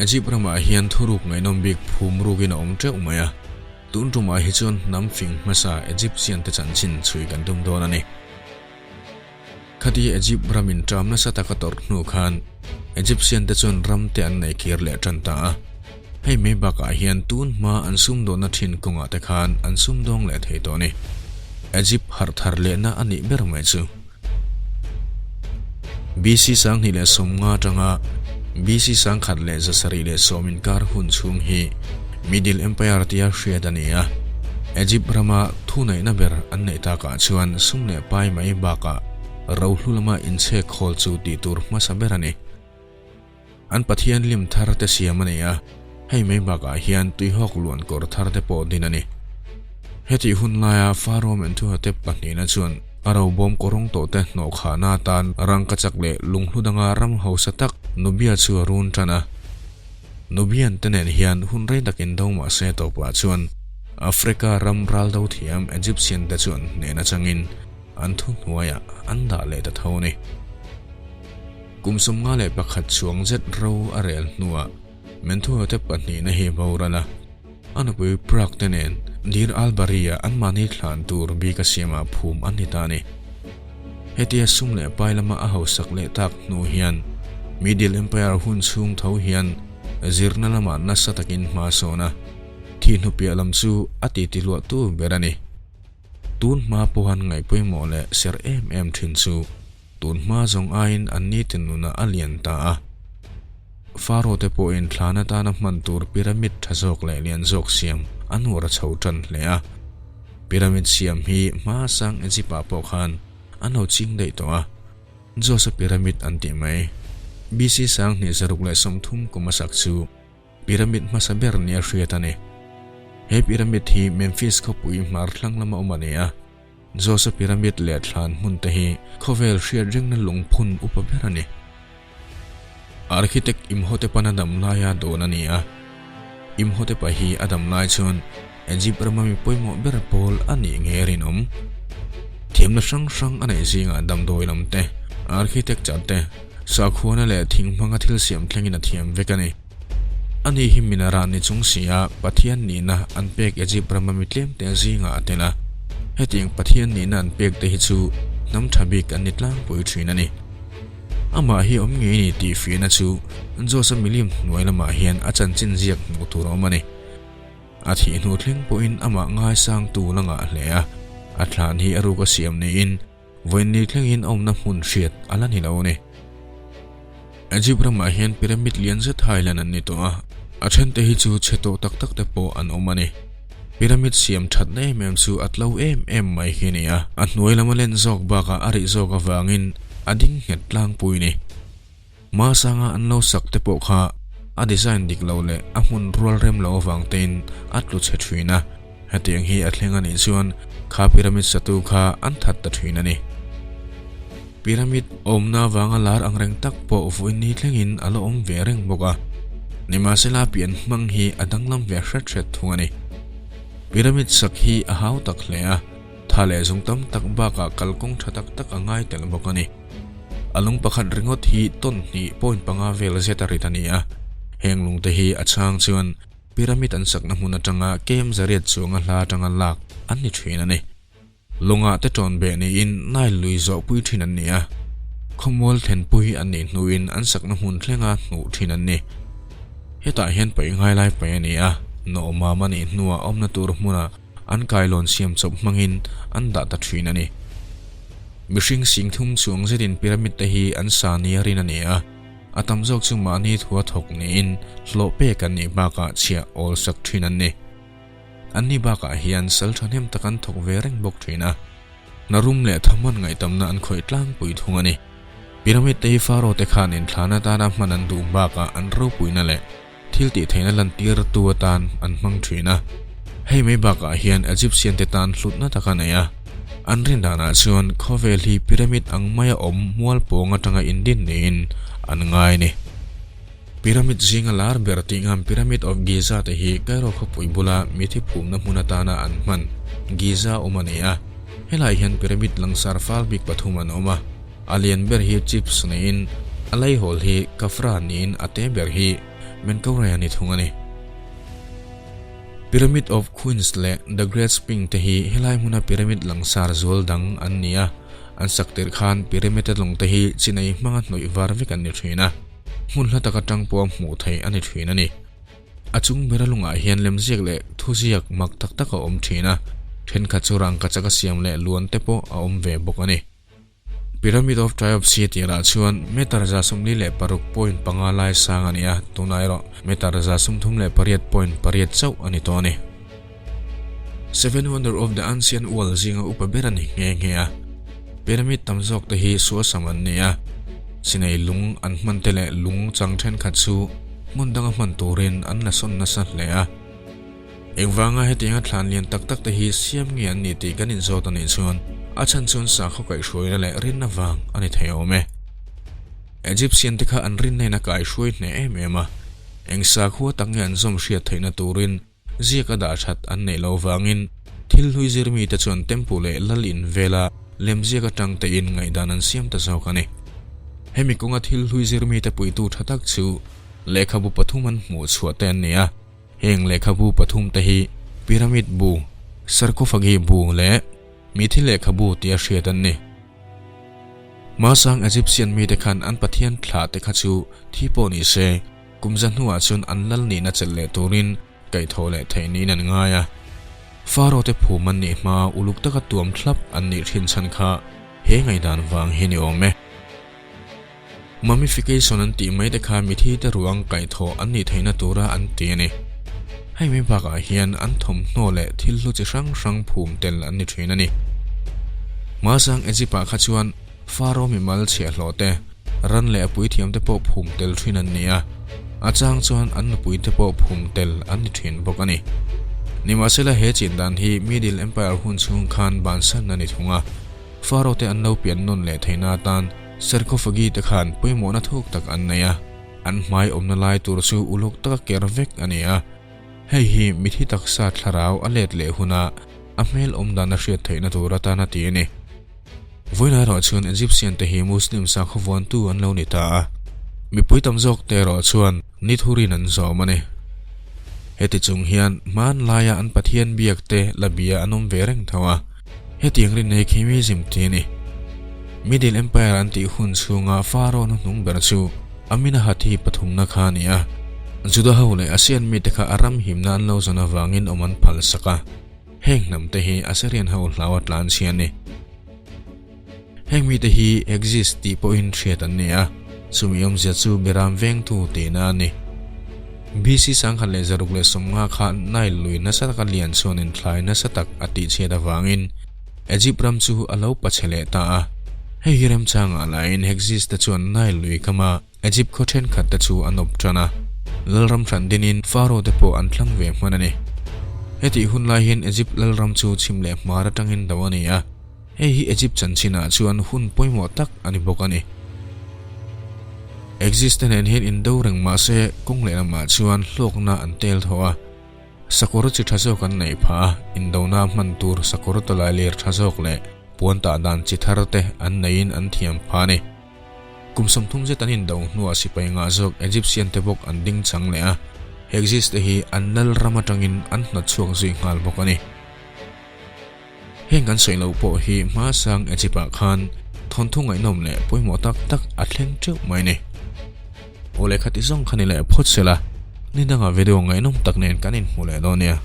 Egypt ramah hian thuruk ngaihnawm bik phum rukin a awm teuh mai a, tun tumah hi chuan hnam fing hmasa Egyptian te chanchin chhui kan tum dawn a ni. Khati Egypt ramin ṭam nasa taka tawrh hnu khan Egyptian te chuan ram te an nei kir leh ṭan ta a. Hei mai bakah hian tun hma an sumdawnna ṭhin kawngah te khan an sumdawng leh thei tawh a ni. Egypt harh thar lehna a nih ber mai chu. BC 2050 aṭanga BC 1170 inkar hun chhung hi Middle Empire tia hriat a ni a. Egypt rama thuneihna ber an neih takah chuan sum leh pai mai bakah rohlu lama inchhek khawl chu tih tur hmasa ber a ni. An Pathian lim thar te siam a ni a, hei mai bakah hian tuihawk luan kawr thar te pawh din a ni. Hetih hun laia Pharaoh Mentuhotep pahnihna chuan a robawm kawrawng tawh te hnawhkhahna atan rangkachak leh lunghlu danga ram hausa tak Nubia chu a run tan a. Nubian te nen hian hun rei takin do mah se tawpah chuan Africa ram ral do thiam Egyptian te chuan hnehna changin an thuhnuaiah an dah leh ta tho a ni. Kum 51 chuang zet ro a rel hnuah Mentuhotep pahnihna hi boral a, a nupui Prague te nen Deir al-Bahri-ah anmahni thlan tur bik a siamah phum an ni ta a ni. Hetia sum leh pai lama a hausak leh tak hnu hian Middle Empire hun chhung tho hian zirna lamah nasa takin hma a sawn a, thih hnupiah lam chu a titi luahtu ber a ni. Tun hma pawhan ngaih pawimawh leh serh em em thin chu tun hma zawng aiin an nitin nunah a lian ta a. Pharaoh te pawhin thlan atana hman tur pyramid tha zawk leh lian zawk siam an uar a chho tan hle a. Pyramid siam hi hma sang Egypt ah pawh khan an lo ching daih tawh a, Djoser Pyramid an tih mai. BC 2030 kum a sak chu pyramid hmasa ber nia hriat a ni. He pyramid hi Memphis khawpui hmar thlang lama awm a ni a. Djoser Pyramid leh thlan hmun te hi khawvel hriat rengna lungphun upa ber a ni. Architect Imhotep-a'n a dam laia dawn a ni a. Imhotep-a hi a dam lai chuan Egypt rama mi pawimawh ber pawl a nih ngei a rinawm. Thiamna hrang hrang a neih zingah damdawi lam te, architecture te, sakhuana leh thing hmanga thil siam thlengin a thiam vek a ni. Ani hi minara ni chung si a Pathian nihna an pek Egypt rama mi tlemte zingah a tel a. Hetiang Pathian nihna an pek te hi chu hnam tha bik an ni tlangpui thin a ni. Amah hi awm ngei ni tih fiahna chu Joseph milim hnuai lamah hian a chanchin ziak hmuh tur a awm a ni. A thih hnu thleng pawhin amah ngaisangtu la ngah hle a, a thlan hi a ruk a siam niin vawiin thlengin a awmna hmun hriat a la ni lo a ni. Egypt ramah hian pyramid lian zet hailan an ni tawh a, a thente hi chu chhe tawh tak tak te pawh an awm a ni. Pyramid siam thatna em em chu a tlo em em mai hi a ni a, a hnuai lama len zawk bakah a rih zawk avangin a ding nghet tlangpui ni. Hmasanga an lo sak te pawh kha a design dik lo leh a hmun rual rem lo avang tein a tlu chhe thin a, hetiang hi a thleng a nih chuan kha pyramid satu kha an that ta thin a ni. Pyramid awmna avanga lar ang reng tak pawh vawiin ni thlengin a la awm ve reng bawk a, nimahsela pian hmang hi a danglam ve hret hret thung a ni. Pyramid sak hi a hau tak hle a, tha leh zung tam tak bakah kalkawng tha tak tak a ngai tel bawk a ni. A lung pakhat ringawt hi tawn hnih point panga vel zet a rit a ni a, heng lungte hi a chhang chuan pyramid an sakna hmun atanga kem zariat chuanga hla atanga lak an ni thin a ni. Lungah te tawn beh niin Nile lui zawh pui thin an ni a, khawmual thlen pui an nih hnuin an sakna hmun thlenga hnuh thin an ni. Hetah hian paih ngai lai paih a ni a, nawhmam a nih hnuah awmna tur hmuna an kailawn siam chawp hmangin an dah ta thin a ni. Mihring sing thum chuang zetin pyramid te hi an sa nia rin a ni a, a tam zawk chu mahni thua thawk niin hlawh pek an nih bakah chhiah awl sak thin an ni. Anni bakah hian sal thahnem tak an thawk ve reng bawk thin a, hna rum leh thamuan ngaihtamna an khawih tlangpui thung a ni. Pyramid te hi Pharaoh te khan inthlan atana hman an duh bakah an ropuina leh thil tih theihna lantirtu atan an hmang thin a. Hei mai bakah hian Egyptian te tan hlutna tak a nei a, an rin danah chuan khawvel hi pyramid ang maia awm mual pawng atanga indin niin an ngai a ni. Pyramid zinga lar ber tih ngam Pyramid of Giza te hi Cairo khawpui bula mithi phumna hmun atana an hman Giza awm a ni a. Helai hian pyramid langsar fal bik pathum an awm a. A lian ber hi Chips niin a laihawl hi Khafra niin a te ber hi Menkaure a ni thung a ni. Pyramid of Queens leh The Great Sphinx te hi helai hmuna pyramid langsar zual dang an ni a, an sak tirh khan pyramid-a lung te hi chinei hmanga hnawih var vek an ni thin a, hmun hla tak atang pawha hmuh theih a ni thin a ni. A chung bera lungah hian lemziak leh thuziak mak tak tak a awm thin a, thenkhat chu rangkachak a siam leh luan te pawh a awm ve bawk a ni. Pyramid of Cheops tirah chuan meter 46.5 lai sang a ni a, tunah erawh meter 38.8 chauh a ni tawh a ni. Seven Wonder of the Ancient World zinga upa ber a ni nghe nghe a. Pyramid tam zawk te hi suasam an ni a, chinei lung an hman te leh lung chang thenkhat chu hmun danga hman turin an la sawn nasa hle a. Engvanga hetianga thlan lian tak tak te hi siam nge an ni tih kan inzawt a nih chuan a chhan chuan sakhaw kaihhruaina leh rinna vang a ni thei awm e. Egyptian te kha an rinna in a kaihhruai hneh em em a, eng sakhua tak nge an zawm hriat theihna turin ziak a dah that an neih loh vangin thil hlui zir mite chuan temple leh lal in vela lemziak atang tein ngaihdan an siam ta zawk a ni. Hemi kawnga thil hlui zir mite puitu tha tak chu lehkhabu pathum an hmuh chhuah te an ni a. Heng lehkhabu pathum te hi Pyramid bu, Sarcophagi bu leh Mithi lehkhabu tia hriat an ni. Hmasang Egyptian mite khan an pathian thlah te kha chu thi pawh ni se, kum za hnuah chuan an lal nihna chelh leh turin kaihthawh leh theih niin an ngai a. Pharaoh te phum an nih hmaa uluk taka tuam thlap an nih thin chhan kha he ngaihdan vang hi ni awm e. Mummification an tih mai te kha mithi te ruang kaihthawh an nih theihna tura an ti a ni. Hei mai bakah hian an thawmhnaw leh thil hlu chi hrang hrang phum tel an ni thin a ni. Hmasang Egypt-ah kha chuan Pharaoh mimal chhiahhlawh te, ran leh a puithiam te pawh phum tel thin an ni a, a chang chuan an nupui te pawh phum tel an ni thin bawk a ni. Nimahsela he chin dan hi Middle Empire hun chhung khan bansan a ni thung a, Pharaoh te an lo pian nawn leh theihna atan Sarcophagi te khan pawimawhna thuk tak an nei a, an hmai awmna lai tur chu uluk taka ker vek a ni a. Hei hi mithi taksa thlarau a let leh huna a hmel awm dan a hriat theihna tur atan a ti a ni. Vawiin erawh chuan Egyptian te hi Muslim sakhaw vuantu an lo ni ta a, mipui tam zawk te erawh chuan ni thurin an zawm a ni. Heti chung hian hmanlaia an Pathian biak te la bia an awm ve reng tho a. Hetiang rin nei khi mi zim ti a ni. Middle Empire an tih hun chhunga Pharaoh hnuhnung ber chu Amenahathi pathumna kha a ni a. Juda ho leh Asian mite kha a ram himna an lo zawn avangin awm an phal sak a. Heng hnam te hi Assyrian ho hlau a tlan chhia a ni. Heng mite hi Hexis tih pawhin hriat an ni a, chumi awmzia chu Beram vengtu tihna a ni. BC 1650 kha Nile lui nasa taka lian chuanin thlai nasa tak a tihchhiat avangin Egypt ram chu a lo pachhe leh ta a. Hei hi remchangah laiin Hexis te chuan Nile lui kama Egypt khaw thenkhat te chu an awp tan a, lalram hran dinin Pharaoh te pawh an thlang ve hman a ni. Hetih hun lai hian Egypt lalram chu chhim leh hmar atangin do a ni a. Hei hi Egypt chanchinah chuan hun pawimawh tak a ni bawk a ni. Exist te nen hian indo reng mah se kawng lehlamah chuan hlawkna an tel tho a. Sakawr chi tha zawk an neih phah a, indona hman tur sakawr tawlai lir tha zawk leh puan tah dan chi thar te an neiin an thiam phah a ni. Kum 30 zet an indo hnuah sipai ngah zawk Egyptian te bawk an ding chang leh a, Hexis te hi an lal ram atangin an hnawt chhuak zui nghal bawk a ni. Heng kan sawi loh pawh hi hmasang Egypt-ah khan thawnthu ngaihnawm leh pawimawh tak tak a thleng teuh mai ni. Aw lehkha ti zawng kha ni leh phawt sela, ni dangah video ngaihnawm tak nen kan inhmu leh dawn nia.